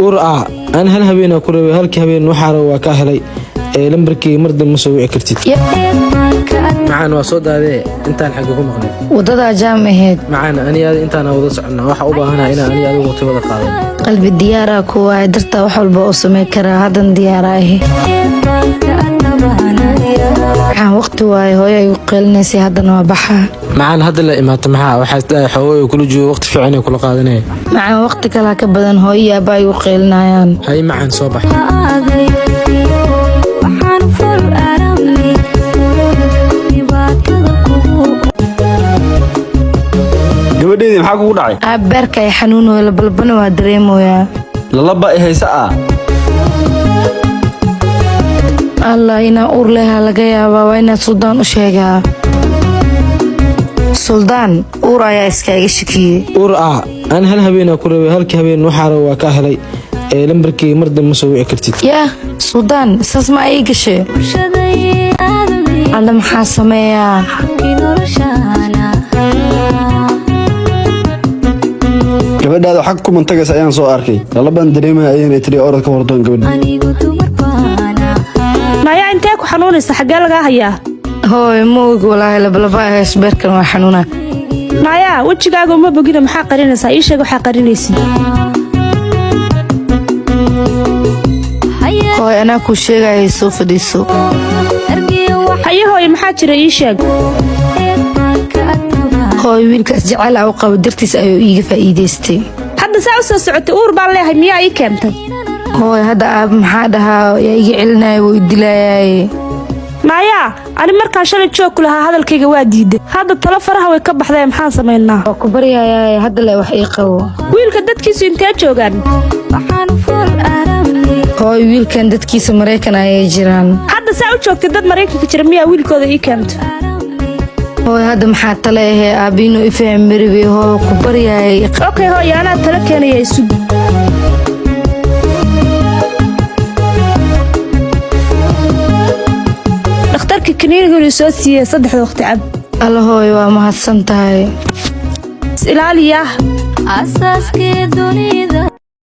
Uur ah aan hal habeenaa ku rabay, halkii habeen waxaa raba waa kaa helay ee lambarkii mar dambe ma soo wici kartid. Macaan, waa soo daadee, intaan xagga ku maqnay? Wadadaa jaam ahayd. Macaan, ani adi intaana wada soconnaa, waxaa u baahanaa inaan ani adigu waqti wada qaadan. Qalbi diyaaraa ku waay, dartaa wax walba oo samey karaa, haddan diyaaraa ahi. Waxaan waqti waaye, hooyo ay u qeelinaysay, haddana waa baxaa. Macaan, hadda la imaato, maxaa waxaa isdhahay xoogay kula joogo, waqti fiican ay kula qaadanaya. Macaan, waqti kalaa ka badan, hooyo iyo aabba ay u qeelinayaan. Hay macaan, soo bax. Gabadheedii, maxaa kugu dhacay? Aab, beerka ay xanuunoyo, labalbana waa dareemoyaa. Lalaba i hayse ah. Allah, inaan uur lehaa laga yaabaa, waa inaan Suldaan u sheegaa. Suldaan, uur ayaa iskaaga shakiyey. Uur ah aan hal habeenaa ku rabay, halkii habeen waxaa raba waa kaa helay ee lambarkii mar dambe ma soo wici kartid. Yaah Suldaan, saas ma ii gashay? Alla, maxaa sameeyaa? Gabadhaada xag ku mantagaysa ayaan soo arkay, lalaban dareemaya ayayna tiri, orod ka wardoon gabadha. Maya, intee ku xanuunaysa? Xaggee lagaa hayaa? Hooy, ma ogi walaahi, labalaba hays, beerkan waa xanuuna. Maya, wejigaaga uma bogina, maxaa qarinaysaa? Ii sheeg waxaa qarinaysid. Hooy, anaa kuu sheegaya, soo fadhiiso. Haye hooye, maxaa jira? Ii sheeg. Hooy, wiilkaas jecel a u qabo dartiis ayuu iiga faa'iidaystay. Hadda saa u soo socotay, uur baan leeyahay miyaa ii keentay? Hooy, hadda aab maxaa dhahaa? Yaa iga celinaya? Wuu i dilayaaye. Maya, ani markaan shalay joog ku lahaa hadalkayga waa diiday, hadda talo faraha way ka baxday, maxaan samaynaa? Waa ku baryayaaye, hadda le wax ii qabo. Wiilka dadkiisu intee joogaan? Hooy, wiilkan dadkiisa Maraykan ayay jiraan. Hadda saa u joogtay, dad Maraykanka jira miyaa wiilkooda ii keentay? Hooy, hadda maxaa tale ahee? Aabbiinuu i fahmi maribay, hooy, ku baryaayay. Okay hooye, anaa talo keenaya, isug. Dhakhtarka kaniiniga soo siiyey, saddexda waqti cab. Alla hooy, waa mahadsan tahay. Is ilaaliyaa. Asaaskii dunida.